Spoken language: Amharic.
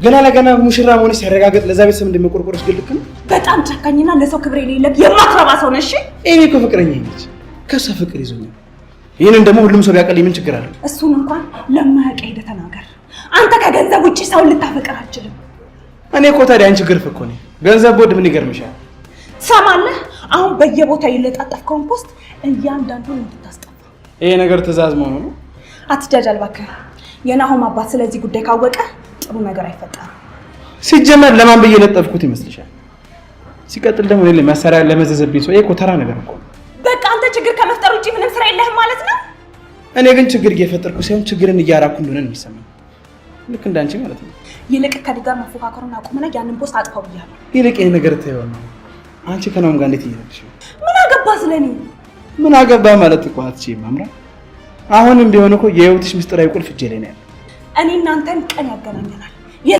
ገና ለገና ሙሽራ መሆንሽ ሲያረጋግጥ ለዛ ቤተሰብ እንደመቆርቆርሽ ግን ልክ ነው። በጣም ጨካኝና ለሰው ክብር የሌለህ የማትረባ ሰው ነህ። እሺ እኔ እኮ ፍቅረኛ ነች፣ ከእሷ ፍቅር ይዞኛል። ይህንን ደግሞ ሁሉም ሰው ቢያውቅልኝ ምን ችግር አለው? እሱን እንኳን ለማያውቅ ሄደህ ተናገር። አንተ ከገንዘብ ውጪ ሰውን ልታፈቅር አትችልም። እኔ እኮ ታዲያ አንቺ ግርፍ እኮ ነኝ። ገንዘብ ቦድ ምን ይገርምሻል? ትሰማለህ? አሁን በየቦታው የለጣጠፍከውን post እያንዳንዱን እንድታስጠፋ። ይሄ ነገር ትእዛዝ መሆኑ ነው። አትጃጃል እባክህ። የናሆም አባት ስለዚህ ጉዳይ ካወቀ ጥሩ ነገር አይፈጠርም። ሲጀመር ለማን ብዬ ለጠፍኩት ይመስልሻል? ሲቀጥል ደግሞ እኔ መሳሪያ ለመዘዘብኝ ሰው ይሄ እኮ ተራ ነገር እኮ ነው። በቃ አንተ ችግር ከመፍጠር ውጪ ምንም ስራ የለህም ማለት ነው። እኔ ግን ችግር እየፈጠርኩ ሳይሆን ችግርን እያራኩ እንደሆነ ነው የሚሰማኝ። ልክ እንዳንቺ ማለት ነው። ይልቅ ከኔ ጋር መፎካከሩን አቁምና ያንን post አጥፋው ብያለሁ። ይልቅ ይሄ ነገር ተይው ነው። አንቺ ከናሆም ጋር እንዴት እየሄድሽ ነው? ምን አገባ ስለኔ? ምን አገባ ማለት እኮ አትችይም አምራ። አሁንም ቢሆን እኮ የህይወትሽ ምስጢራዊ ቁልፍ እጄ ላይ ነው ያለው። እኔ እናንተን ቀን ያገናኘናል።